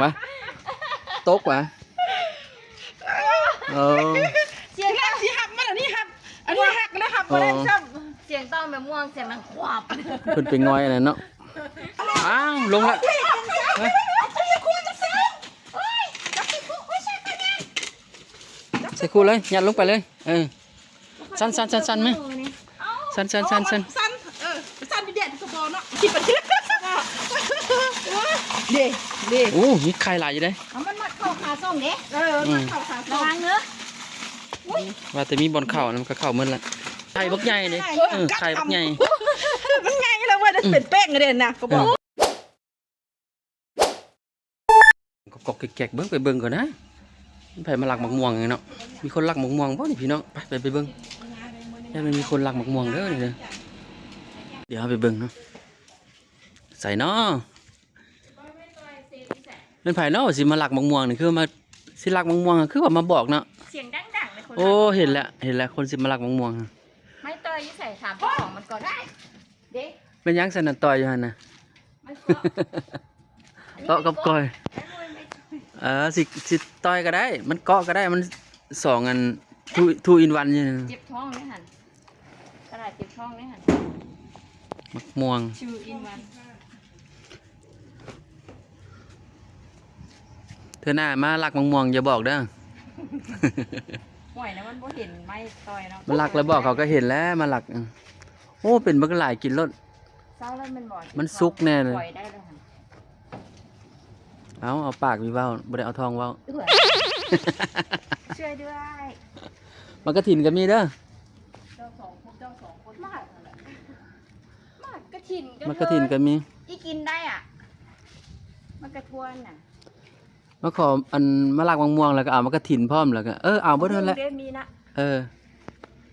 ວະ ຕົກວະ ເອີ ສຽງ ຊິຮັບມັນ ອັນນີ້ຮັບ ອັນນີ້ຮັກແລ້ວຮັບບໍ່ໄດ້ຊ້ຳ. ສຽງຕ້ອງແມ່ມ່ວງ ສຽງດັງຂວາບ. ເພິ່ນໄປງອຍອັນນັ້ນເນາະ. ອ້າວ ລົງລະ. ໃສ່ຄູ່ເລີຍ ຍັດລົງໄປເລີຍ. ເອີ ສັ່ນໆໆໆ ແມ່ ສັ່ນໆໆໆ ສັ່ນ ເອີ ສັ່ນແດດກໍບໍ່ເນາະ ຄິດໄປ ເດ້ ເດ້. ໂອ້ ມີໄຂ່ຫຼາຍຢູ່ເດ້. ເອົາ ມັນມັກເຂົ້າຂາສົ່ງເດ້. ເອີ ມັນມັກເຂົ້າຂາສົ່ງ ລະວັງເດີ. ວ່າແຕ່ມີບ່ອນເຂົ້າ ມັນກໍເຂົ້າໝົດລະ. ໄຂ່ບັກໃຫຍ່ເດ້. ເອີ ໄຂ່ບັກໃຫຍ່ ມັນໃຫຍ່ແລ້ວເວີ້ຍ ເປັນແປ້ງເດ້ນະ ກໍບອກ. ກອກໆແກກໆ ເບິ່ງ ໄປເບິ່ງກ່ອນນະ ມີໃຜມາລັກໝາກມ່ວງເນາະ. ມີຄົນລັກໝາກມ່ວງບໍ່ນີ້ພີ່ນ້ອງ? ໄປ ໄປ ໄປເບິ່ງ. ຢ່າແມ່ນມີຄົນລັກໝາກມ່ວງເດີນີ້ເດີ. ດຽວເຮົາໄປເບິ່ງເນາະ. ໃສເນາະ? ແມ່ນໃຜເນາະຊິມາລັກໝາກມ່ວງນີ້? ຄືມາ ຊິລັກໝາກມ່ວງ ຄືວ່າມາບອກເນາະ. ສຽງດັງໆ ເລີຍຄົນ. ໂອ້ ເຫັນແລ້ວ ເຫັນແລ້ວ ຄົນຊິມາລັກໝາກມ່ວງ. ໄມ້ຕ່ອຍຢູ່ໃສ? ຖາມເຈົ້າຂອງມັນກ່ອນ. ເດ້ ແມ່ນຫຍັງຊັ້ນນະ ຕ່ອຍຢູ່ຫັ້ນນະ? ມັນເກາະ ເກາະກັບກ້ອຍ. ເອີ ຊິ ຊິຕ່ອຍກໍໄດ້ ມັນເກາະກໍໄດ້ ມັນສອງອັນ two in one ຢູ່. ເຈັບທ້ອງເດ້ຫັ້ນ ຂະໜາດເຈັບທ້ອງເດ້ຫັ້ນ. ໝາກມ່ວງ two in one. ເທື່ອໜ້າມາລັກໝາກມ່ວງຢ່າບອກເດີ. ຫ້ວຍ ແລ້ວມັນບໍ່ເຫັນໄມ້ຕ່ອຍເນາະ. ມາລັກແລ້ວບອກ ເຂົາກໍເຫັນແລ້ວມາລັກ. ໂອ້ ເປັນບັກຫຼາຍ ກິນໂລດ. ເຊົາແລ້ວແມ່ນບໍ່? ມັນສຸກແນ່ເລີຍ. ເອົາ ເອົາປາກນີ້ເວົ້າ ບໍ່ໄດ້ເອົາທ້ອງເວົ້າ. ຊ່ວຍດ້ວຍ. ໝາກກະຖິນກໍມີເດີ. ເຈົ້າສອງຄົນ ເຈົ້າສອງຄົນ. ໝາກ ໝາກກະຖິນກໍ ໝາກກະຖິນກໍມີ. ອີ່ກິນໄດ້ອະ ໝາກກະທວນນະ. ມາຂໍ ອັນ ມາລັກໝາກມ່ວງ ແລ້ວກໍເອົາໝາກກະຖິນພ້ອມ ແລ້ວກໍ ເອີ ເອົາເບິດຫັ້ນແຫຼະ. ເດ້ ມີນະ. ເອີ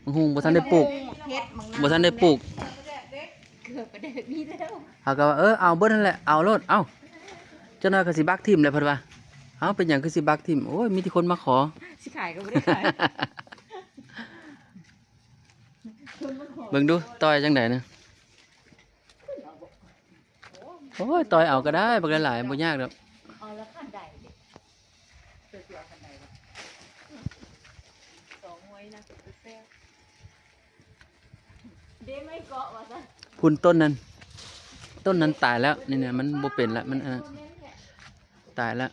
ໝາກຫຸ່ງບໍ່ທັນໄດ້ປູກ ບໍ່ທັນໄດ້ປູກ. ເກືອບໄປໄດ້ມີແລ້ວ. ເຮົາກໍວ່າ ເອີ ເອົາເບິດຫັ້ນແຫຼະ ເອົາໂລດ. ເອົ້າ ຈັກໜ້ອຍກໍຊິບັກຖິ້ມແຫຼະ ເພິ່ນວ່າ. ເອົ້າ ເປັນຫຍັງຄືຊິບັກຖິ້ມ? ໂອ້ຍ ມີແຕ່ຄົນມາຂໍ. ຊິຂາຍກໍບໍ່ໄດ້ຂາຍ. ເບິ່ງດູ ຕ່ອຍຈັ່ງໃດນະ? ໂອ້ຍ ຕ່ອຍເອົາກໍໄດ້ ບັກຫຼາຍໆ ບໍ່ຍາກດອກ. ເອົາລະຄັນໃດເດ້? ເຈົ້າຊິເອົາຄັນໃດວະ? ສອງໜ່ວຍນະ ເປັນແຊວ. ເດ້ ໄມ້ເກາະວ່າຊັ້ນ. ພຸ້ນ ຕົ້ນນັ້ນ ຕົ້ນນັ້ນຕາຍແລ້ວ. ນີ້ນະ ມັນບໍ່ເປັນລະ ມັນ ເອີ ຕາຍແລ້ວ.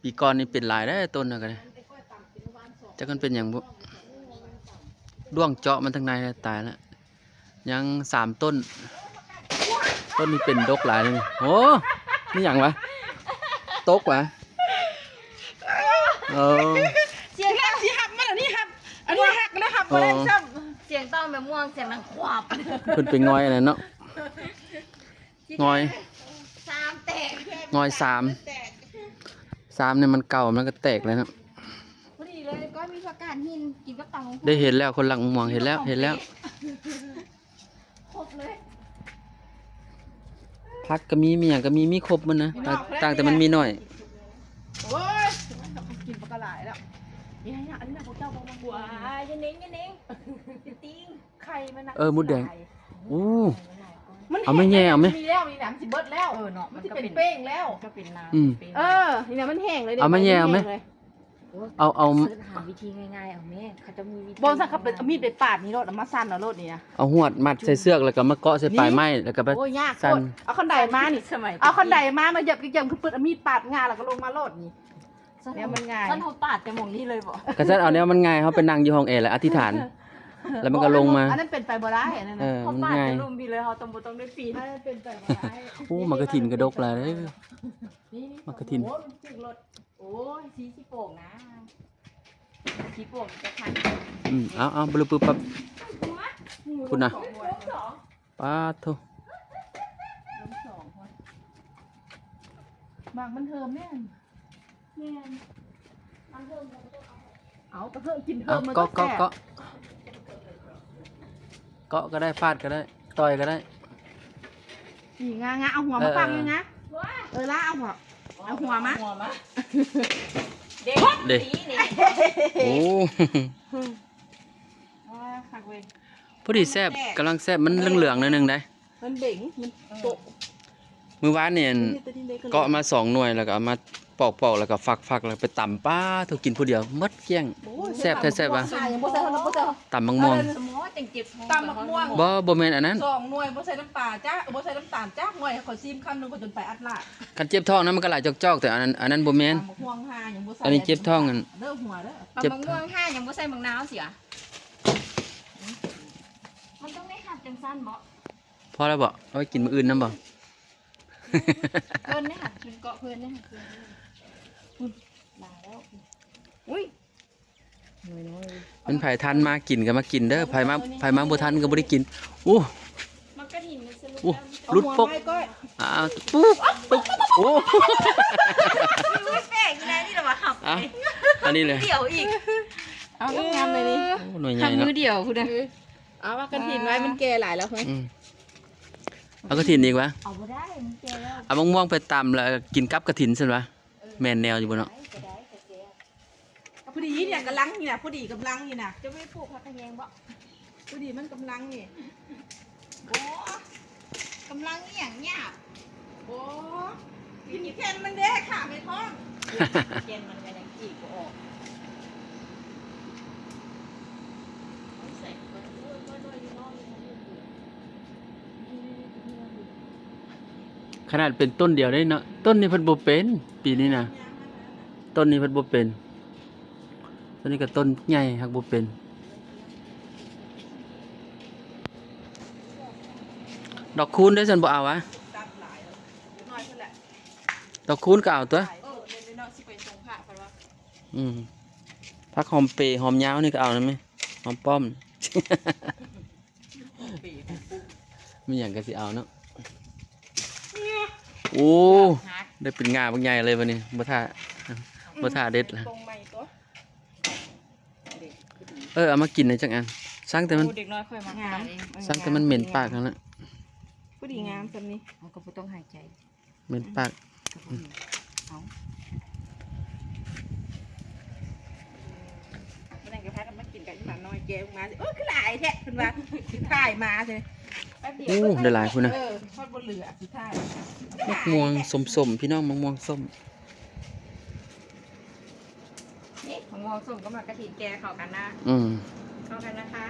ປີກ່ອນນີ້ເປັນຫຼາຍເດ້ ຕົ້ນນັ້ນກໍໄດ້ ຈັກມັນເປັນຫຍັງບຸ ດ້ວງເຈາະມັນທາງໃນແລ້ວ ຕາຍແລ້ວ. ຍັງສາມຕົ້ນ ຕົ້ນນີ້ເປັນດົກຫຼາຍເລີຍນີ້. ໂອ້ ມີຫຍັງວະ? ຕົກວະ? ເອີ ສຽງ ຊິຮັບມັນ ອັນນີ້ຮັບ ອັນນີ້ຮັກແລ້ວຮັບບໍ່ໄດ້ຊ້ຳ. ສຽງຕ້ອງແມ່ມ່ວງ ສຽງດັງຂວາບ. ເພິ່ນໄປງອຍອັນນັ້ນເນາະ. ງອຍ ສາມແຕກ ງອຍສາມ ສາມນີ້ມັນເກົ່າ ມັນກໍແຕກແລ້ວເນາະ. ພໍດີເລີຍ ກໍມີຜັກກາດຫີນກິນກັບຕຳບັກຫຸ່ງ. ໄດ້ເຫັນແລ້ວ ຄົນລັກໝາກມ່ວງ ເຫັນແລ້ວ ເຫັນແລ້ວ ຄົບເລີຍ. ຜັກກໍມີ ມີຫຍັງກໍມີ ມີຄົບໝົດນະ ຕ່າງ ຕ່າງແຕ່ມັນມີໜ້ອຍ. ໂອ້ຍ ກິນປາກະຫຼາຍແລ້ວ. ນີ້ ອັນນີ້ນະ ພວກເຈົ້າບໍ່ມາກິນ. ຢ່າເໜັງ ຢ່າເໜັງ ຕິງ. ໄຂ່ມັນນະ ເອີ ມົດແດງ. ໂອ້ ມັນ ເອົາມາແຫຍ່ເອົາແມ. ມີແລ້ວນີ້ນະ ມັນຊິເບິດແລ້ວ. ເອີເນາະ ມັນຊິເປັນເປ້ງແລ້ວ ມັນກໍເປັນນ້ຳ. ອືມ ເປັນ ເອີ ນີ້ນະ ມັນແຫ້ງເລີຍ. ເອົາມາແຫຍ່ເອົາແມ. ເອີ ເອົາ ເອົາ ເສີດຫາວິທີງ່າຍໆ ເອົາແມ. ເຂົາຈະມີວິທີ ບໍ່ຊັ້ນ ເຂົາເປັນ ເອົາມີດໄປປາດນີ້ໂລດ ເອົາມາສັ່ນເອົາໂລດນີ້ນະ. ເອົາຫວດມັດໃສ່ເຊືອກ ແລ້ວກໍມາເກາະໃສ່ປາຍໄມ້ ແລ້ວກໍໄປສັ່ນ. ໂອ້ຍ ຍາກໂພດ. ເອົາຄັນໄດມານີ້ ເອົາຄັນໄດມາ ມາຢຽບ ຢຽບ ເປີດ ເອົາມີດປາດງ່າ ແລ້ວກໍລົງມາໂລດນີ້. ແນວມັນງ່າຍ ຊັ້ນເຮົາປາດແຕ່ໝ່ອງນີ້ເລີຍບໍ? ກະຊັ້ນເອົາແນວມັນງ່າຍ ເຮົາໄປນັ່ງຢູ່ຫ້ອງແອ ແລ້ວອະທິຖານ ແລ້ວມັນກໍລົງມາ. ອັນນັ້ນເປັນໄປບໍ່ໄດ້ ອັນນັ້ນນະ. ເອີ ເຮົາປາດແຕ່ລຸ່ມພີ້ເລີຍ ເຮົາຕ້ອງ ບໍ່ຕ້ອງໄດ້ປີນ. ອັນນັ້ນເປັນໄປບໍ່ໄດ້. ໂອ້ ໝາກກະຖິນກະດົກຫຼາຍເດີ. ນີ້ ນີ້ ໝາກກະຖິນ. ໂອ້ຍ ມັນຖືກລົດ. ໂອ້ຍ ສີ ສີໂປ່ງນະ ສີໂປ່ງຈະຄັນ. ອືມ ເອົາ ເອົາ ບະລຶບປຶບປັບ. ພຸ້ນນະ ປາດໂທ ໝາກມັນເຫີມແມ່ນ. ແມ່ນ ມັນເຫີມ ເອົາ ກະເຫີມ ກິນເຫີມ ເອົາ ມັນກໍ ເກາະ ເກາະ ແຊບ. ເກາະ ເກາະກໍໄດ້ ຟາດກໍໄດ້ ຕ່ອຍກໍໄດ້. ນີ້ ງາ ງາ ເອົາຫົວມາ ເອີ ປັກ ເອີ ງາ ເອີ ລາ ເອົາຫົວ ເອົາຫົວມາ ເອົາຫົວມາ. ເດ້ ເດ້ ນີ້ ໂອ້ ອ່າ ຄັກເວີຍ. ພໍດີແຊບ ກຳລັງແຊບ ມັນເຫຼືອງໆໜ້ອຍໜຶ່ງໃດ໋. ມັນເບັງ ມັນໂຕະ. ມື້ວານນີ້ ອັນ ເກາະມາສອງໜ່ວຍ ແລ້ວກໍເອົາມາປອກໆ ແລ້ວກໍຝັກໆ ແລ້ວໄປຕຳ ປາໂທ້ ກິນຜູ້ດຽວໝົດກ້ຽງ. ໂອ້ຍ ແຊບແທ້ແຊບວ່າ ຫາຫຍັງບໍ່ໃສ່ ບໍ່ໃສ່ ຕຳບັກມ່ວງ. ເອີ ໝໍຈັ່ງເຈັບທ້ອງ ຕຳບັກມ່ວງ ບໍ່ ບໍ່ແມ່ນອັນນັ້ນ ສອງໜ່ວຍ ບໍ່ໃສ່ນ້ຳປາຈັກ ບໍ່ໃສ່ນ້ຳຕານຈັກໜ່ວຍ. ຂ້ອຍຊີມຄຳໜຶ່ງ ຂ້ອຍຈົນໄປອັດລາດ. ຄັນເຈັບທ້ອງນະ ມັນກໍຫຼາຍຈອກໆ ແຕ່ອັນນັ້ນ ອັນນັ້ນບໍ່ແມ່ນ. ຕຳບັກມ່ວງຫາຫຍັງບໍ່ໃສ່ ອັນນີ້ເຈັບທ້ອງ ອັນ ເດີຫົວເດີ ຕຳບັກມ່ວງຫາຫຍັງບໍ່ໃສ່ໝາກນາວເສຍ. ມັນຕ້ອງໄດ້ຫັດຈັ່ງຊັ້ນບໍ? ພໍແລ້ວບໍ? ເອົາໄວ້ກິນມື້ອື່ນນຳບໍ? ເພິ່ນເດ້ຫະ ເພິ່ນເກາະເພິ່ນເດ້ຫະ ເພິ່ນ ພຸ້ນ ມາແລ້ວ. ອຸ້ຍ ນ້ອຍໆ ມັນໃຜທັນມາກິນກໍມາກິນເດີ ໃຜມາ ໃຜມາບໍ່ທັນກໍບໍ່ໄດ້ກິນ. ໂອ້ ໝາກກະຖິນມັນສະຫຼຸບ ໂອ້ ແລ້ວມີແຕ່ ຫຼຸດປົກ ຫົວໄມ້ກ້ອຍ ອ່າ ປຸກ ປຸກ ໂອ້ ແປກອີ່ນານີ້ລະວ່າ ອັນນີ້ແຫຼະ ດຽວອີກ ເອົາງາມໆ ເລີຍນີ້. ໂອ້ ໜ່ວຍໃຫຍ່ເນາະ ມືດຽວພຸ້ນນະ. ເອົາໝາກກະຖິນໄວ້ ມັນແກ່ຫຼາຍແລ້ວເຮີ້ຍ. ອືມ ເອົາກະຖິນອີກວະ? ເອົາບໍ່ໄດ້ ມັນແກ່ແລ້ວ. ເອົາມະມ່ວງໄປຕຳ ແລ້ວກິນກັບກະຖິນຊັ້ນວະ? ເອີ ແມ່ນແນວຢູ່ບໍ່ເນາະ? ກໍໄດ້ ກໍແຊບ. ພໍດີນີ້ນະ ກຳລັງນີ້ນະ ພໍດີກຳລັງນີ້ນະ. ຈະໄປປູກຜັກຂະແຍງບໍ່? ພໍດີມັນກຳລັງນີ້. ໂອ້ ກຳລັງອີ່ຫຍັງຫຍາບ? ໂອ້ ກິນແກ່ນມັນເດ້ ຂ້າແມ່ທ້ອງ. ແກ່ນມັນກໍຍັງຈີກບໍ່ອອກ. ຂະໜາດເປັນຕົ້ນດຽວໄດ້ເນາະ ຕົ້ນນີ້ເພິ່ນບໍ່ເປັນ ປີນີ້ນະ ຕົ້ນນີ້ເພິ່ນບໍ່ເປັນ. ຕົວນີ້ກໍຕົ້ນໃຫຍ່ ຫາກບໍ່ເປັນ. ດອກຄູນເດ້ ຊັ້ນບໍ່ເອົາຫວາ? ດອກຄູນກໍເອົາຕົວະ. ອືມ ຜັກຫອມເປ ຫອມຍາວນີ້ກໍເອົານຳແມ ຫອມປ້ອມ. ມີຫຍັງກໍຊິເອົາເນາະ. ໂອ້ ໄດ້ເປັນງ່າບັກໃຫຍ່ເລີຍບັດນີ້ ບໍ່ຖ້າ ບໍ່ຖ້າເດັດລະ. ເອີ ເອົາມາກິນໄດ້ຈັກອັນ. ຊ່າງແຕ່ມັນ ໂອ້ ເດັກນ້ອຍຂ້ອຍມັກ ງາມ ຂາຍ ເອີ ຊ່າງແຕ່ມັນເໝັນປາກຫັ້ນລະ. ພໍດີງາມສ່ຳນີ້ ເຮົາກໍບໍ່ຕ້ອງຫາຍໃຈ. ເໝັນປາກ. ເອົາ ມື້ນັ້ນກໍພາກັນມາກິນກັບອີ່ໝານ້ອຍ ແກະອອກມາ ໂອ້ ຄືຫຼາຍແທ້ ເພິ່ນວ່າ ຊິຖ່າຍມາຊິ. ໂອ້ ໄດ້ຫຼາຍພຸ້ນນະ. ເອີ ຮອດບໍ່ເຫຼືອ ຊິຖ່າຍ. ໝາກມ່ວງສົ້ມໆ ພີ່ນ້ອງ ໝາກມ່ວງສົ້ມ. ນີ້ ໝາກມ່ວງສົ້ມກັບໝາກກະຖິນແກ່ເຂົ້າກັນນະ. ອືມ ເຂົ້າກັນນະຄະ.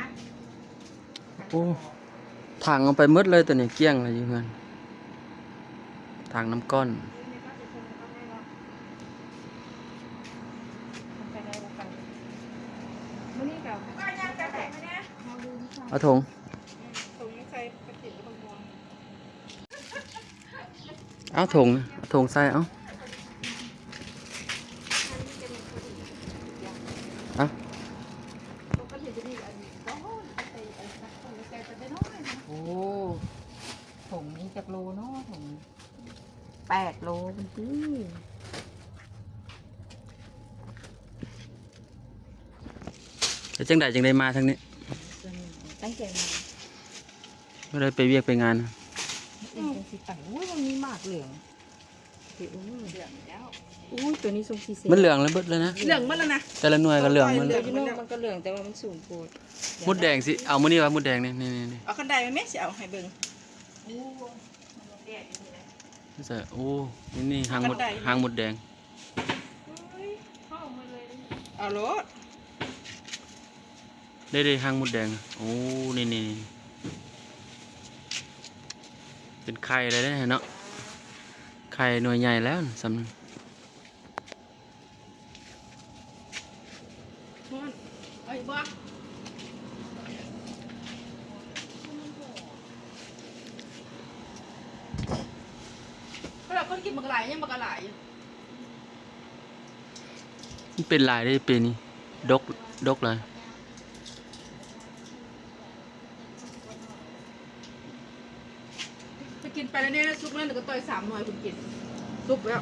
ໂອ້ ຖັງເອົາໄປໝົດເລີຍ ຕົວນີ້ກ້ຽງເລີຍຢູ່ເຮືອນ ຖັງນ້ຳກ້ອນ. ເອົາຖົງ ເອົາຖົງ ເອົາຖົງໃສ່ ເອົາ ເອົາ. ໂອ້ ຖົງນີ້ຈັກໂລເນາະ? ຖົງນີ້ແປດໂລພຸ້ນຕິ. ແລ້ວຈັ່ງໃດຈຶ່ງໄດ້ມາທາງນີ້? ຕັ້ງໃຈມາ ບໍ່ໄດ້ໄປວຽກໄປງານ. ອືມ ຈັ່ງຊິໄປ. ໂອ້ຍ ມັນມີໝາກເຫຼືອງ. ໂອ້ຍ ໂອ້ຍ ຕົວນີ້ຊົງຊິແຊບ. ມັນເຫຼືອງແລ້ວເບິດເລີຍນະ. ເຫຼືອງໝົດແລ້ວນະ. ແຕ່ລະໜ່ວຍກໍເຫຼືອງໝົດ. ເຫຼືອງຢູ່ນອກມັນກໍເຫຼືອງ ແຕ່ວ່າມັນສູງໂພດ. ມົດແດງຊິເອົາມື້ນີ້ວ່າ ມົດແດງນີ້ ນີ້ໆ ເອົາຄັນໄດມາແມ່ ຊິເອົາໃຫ້ເບິ່ງ. ໂອ້ ມັນແດດຢູ່ນີ້ແຫຼະ. ໃສ່ ໂອ້ ນີ້ໆ ຫາງມົດ ຫາງມົດແດງ. ເອົາໂລດ. ເດ້ໆ ຫາງມົດແດງ. ໂອ້ ນີ້ໆ ເປັນໄຂ່ແລ້ວເດ້ເນາະ. ໄຂ່ໜ່ວຍໃຫຍ່ແລ້ວສ່ຳນີ້. ເວລາຄົນກິນບັກຫຼາຍ ຍັງບັກຫຼາຍຢູ່. ມັນເປັນຫຼາຍເດ້ປີນີ້ ດົກ ດົກຫຼາຍ. ໄປກິນໄປແລ້ວນີ້ ສຸກແລ້ວກໍຕ່ອຍສາມໜ່ວຍພຸ້ນກິນ ສຸກແລ້ວ.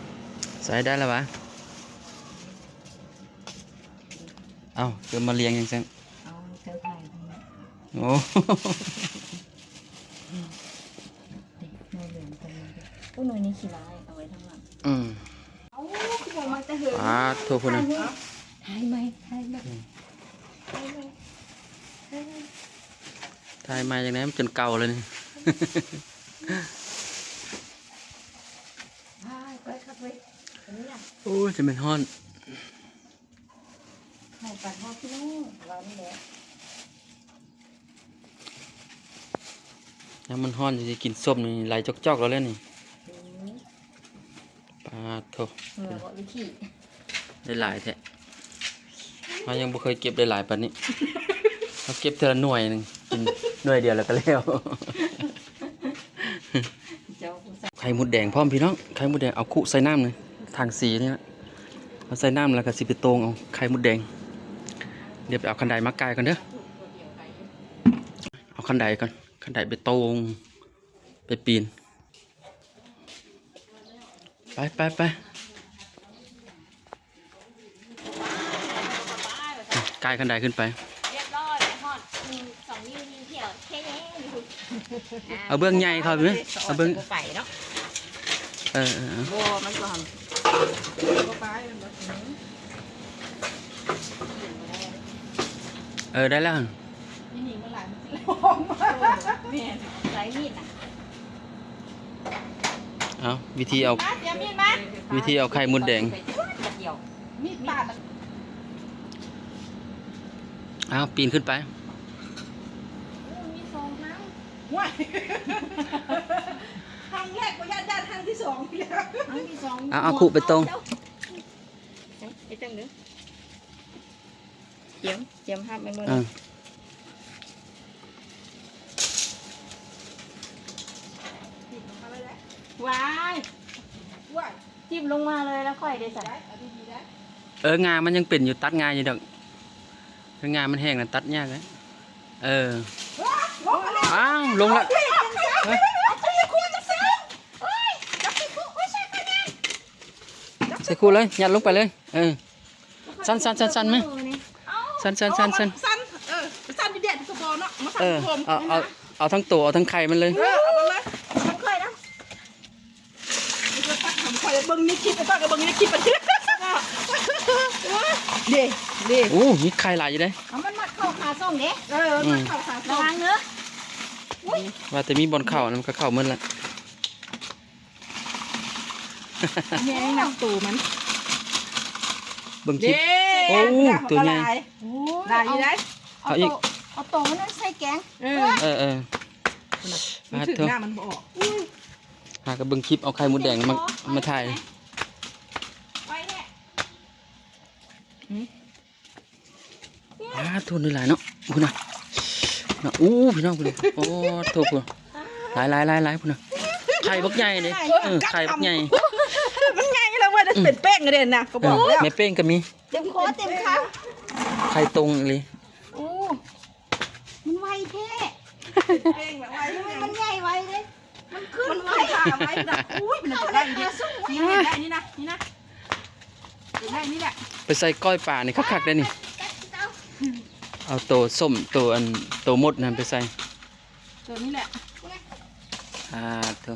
ໃສ່ໄດ້ແລ້ວຫວາ? ເອົ້າ ຄືມາລຽງຈັ່ງຊັ້ນ. ເອົາເຊີໄພ. ໂອ້ ໜ່ວຍເຫຼືອງຕົວນີ້. ໂອ້ ໜ່ວຍນີ້ຂີ້ຮ້າຍ ເອົາໄວ້ທາງຫຼັງ. ອືມ. ເອົາ ຄືບໍ່ມາແຕ່ເຫິງ. ປາດໂທ້ ພຸ້ນນະ. ຖ່າຍໃໝ່ ຖ່າຍໃໝ່ ອືມ ຖ່າຍໃໝ່ ຖ່າຍໃໝ່. ຖ່າຍໃໝ່ຈັ່ງໃດ ມັນຈົນເກົ່າແລ້ວນີ້. ໂ ໂອ້ຍ ຈະແມ່ນຮ້ອນ ໃຫ້ປັນຮອດພີ່ນ້ອງລາວນີ້ແຫຼະ. ຍາມມັນຮ້ອນຊິກິນສົ້ມນີ້ໄຫຼຈອກໆ ແລ້ວແຫຼະນີ້. ອືມ ປາດໂທ້ ເຫື່ອບໍ່ ຫຼືຂີ້ ໄດ້ຫຼາຍແທ້. ເຮົາຍັງບໍ່ເຄີຍເກັບໄດ້ຫຼາຍປານນີ້. ເຮົາເກັບເທື່ອລະໜ່ວຍໜຶ່ງ ກິນໜ່ວຍດຽວແລ້ວກໍແລ້ວ. ເຈົ້າຜູ້ຊາຍ ໄຂ່ມົດແດງພ້ອມພີ່ນ້ອງ ໄຂ່ມົດແດງ. ເອົາຄຸໃສ່ນ້ຳນີ້ ຖັງສີນີ້ນະ ເອົາໃສ່ນ້ຳແລ້ວກໍຊິໄປໂຕ່ງເອົາໄຂ່ມົດແດງ. ດຽວໄປເອົາຄັນໄດມາກ່າຍກ່ອນເດີ ເອົາຄັນໄດກ່ອນ ຄັນໄດໄປໂຕ່ງ ໄປປີນ ໄປ ໄປ ໄປ. ກາຍຄັນໄດຂຶ້ນໄປ ຮຽບຮ້ອຍ ຮອດໜຶ່ງສອງນິ້ວ ຍິງທ່ຽວເທ່ຢູ່. ເອົາເບື້ອງໃຫຍ່ເຂົ້າໄປ ເອົາເບື້ອງ ບໍ່ໄປເນາະ. ເອີໆໆ ບໍ່ ມັນກໍຫັ້ນ ບໍ່ໄປ ມັນບໍ່ເຖິງ. ເອີ ໄດ້ແລ້ວ ນີ້ນີ້ມັນຫຼາຍ ມັນຊິຫຼອງມາ. ແມ່ນ ໃຊ້ມີດນະ. ເອົາ ວິທີເອົາ ມາ ຕຽມມີດມາ ວິທີເອົາໄຂ່ມົດແດງ ມີດບາດ. ເອົາ ປີນຂຶ້ນໄປ. ໂອ້ ມີສອງທາງ ວ້າຍ ທາງແລກບໍ່ຢ້ານ ຢ້ານທາງທີສອງນີ້ແຫຼະ. ທາງທີສອງ ເອົາ ເອົາຄຸໄປຕົງ ເຮັດຈັ່ງເດີ. ຕຽມ ຕຽມຮັບແມ່ນບໍ່? ເອີ ຫວາຍ ຫວາຍ ຈິ້ມລົງມາເລີຍ ແລ້ວຂ້ອຍເດຊະ? ເອີ ງາມັນຍັງເປັນຢູ່ ຕັດງາຢູ່ດອກ. ງາມັນແຫ້ງນະ ຕັດຍາກ. ເອີ ອ້າວ ລົງລະ. ໃສ່ຄູ່ເລີຍ ຍັດລົງໄປເລີຍ. ເອີ ສັ່ນໆໆໆ ແມ່ ສັ່ນໆໆໆ ເອີ ສັ່ນຢູ່ແດດກໍບໍ່ເນາະ ມາສັ່ນ ເອີ ໂຮມ ເອົາ ເອົາ ເອົາທັງໂຕ ເອົາທັງໄຂ່ມັນເລີຍ. ເອີ ເອົາໄປເລີຍ ເອົາທັງໄຂ່ນຳ. ເບິ່ງໃນຄລິບ ໄອ້ຕ້ອຍກໍເບິ່ງໃນຄລິບ ເດ້ ເດ້. ໂອ້ ມີໄຂ່ຫຼາຍຢູ່ເດ້. ເອົາມັນມັດເຂົ້າຂາສົ່ງເດ້. ເອີ ມັດເຂົ້າຂາສົ່ງ ລະວັງເດີ. ອຸ້ຍ ວ່າແຕ່ມີບ່ອນເຂົ້າ ມັນກໍເຂົ້າໝົດລະ. ແຍງນັບໂຕມັນ ເບິ່ງຄລິບ. ເດ້ ໂອ້ ຕົວໃຫຍ່ ໂອ້ຍ ຫຼາຍຢູ່ເດ້. ເອົາ ເອົາອີກ ເອົາໂຕ ເອົາໂຕມັນໃສ່ແກງ. ເອີ ເອີໆ ມັນຖືກໜ້າມັນບໍ່ອອກ. ຫາກໍເບິ່ງຄລິບ ເອົາໄຂ່ມົດແດງມາ ມາຖ່າຍ. ໄວແທ້. ອືມ ປາດ ໂທ້ ຫຼາຍໆເນາະ ພຸ້ນນະ ພຸ້ນນະ. ໂອ້ ພີ່ນ້ອງ ພຸ້ນນະ ໂອ້ ໂທ້ ພຸ້ນ ຫຼາຍໆໆໆ ພຸ້ນນະ. ໄຂ່ບັກໃຫຍ່ເດ້. ເອີ ໄຂ່ບັກໃຫຍ່ ມັນໃຫຍ່ແລ້ວເວີຍ ເປັນເປ້ງເດ້ນະ ກໍບອກແລ້ວ ແມ່ເປ້ງກໍມີ ເຕັມຄໍເຕັມຄຳ ໄຂ່ຕົງອີ່ຫຼີ. ໂອ້ ມັນໄວແທ້ ເປັນເປ້ງແບບໄວ ມັນໃຫຍ່ໄວເດ້. ມັນຂຶ້ນ ມັນຂຶ້ນຂາໄວນະ. ອຸ້ຍ ມັນຈະໄດ້ນີ້ ນີ້ ນີ້ ນີ້ນະ ນີ້ນະ ໄດ້ນີ້ແຫຼະ. ໄປໃສ່ກ້ອຍປານີ້ຄັກໆ ໄດ້ນີ້. ເອົາໂຕສົ້ມ ໂຕອັນ ໂຕມົດນັ້ນໄປໃສ່ ໂຕນີ້ແຫຼະ. ອ່າ ໂຕ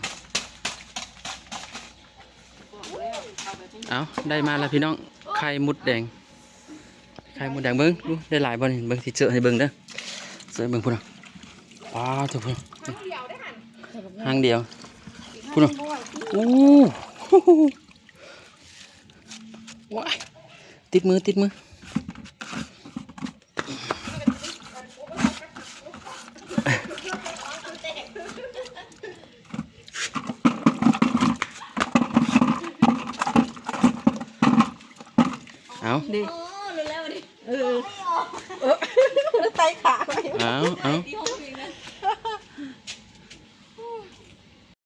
ເອົາ ໄດ້ມາແລ້ວພີ່ນ້ອງ ໄຂ່ມົດແດງ. ໄຂ່ມົດແດງ ເບິ່ງດູ ໄດ້ຫຼາຍບໍ່ນີ້? ເບິ່ງ ຊິເຈີໃຫ້ເບິ່ງເດີ ເຈີໃຫ້ເບິ່ງ ພຸ້ນນະ. ປາດໂທ້ ພຸ້ນນະ ຫາງດຽວ ພຸ້ນນະ. ໂອ້ ວ້າຍ ຕິດມື ຕິດມື. ເອົາ ເດ້ ເອີ ເອີ ໄຕ່ຂາໄວ້. ເອົາ ເອົາ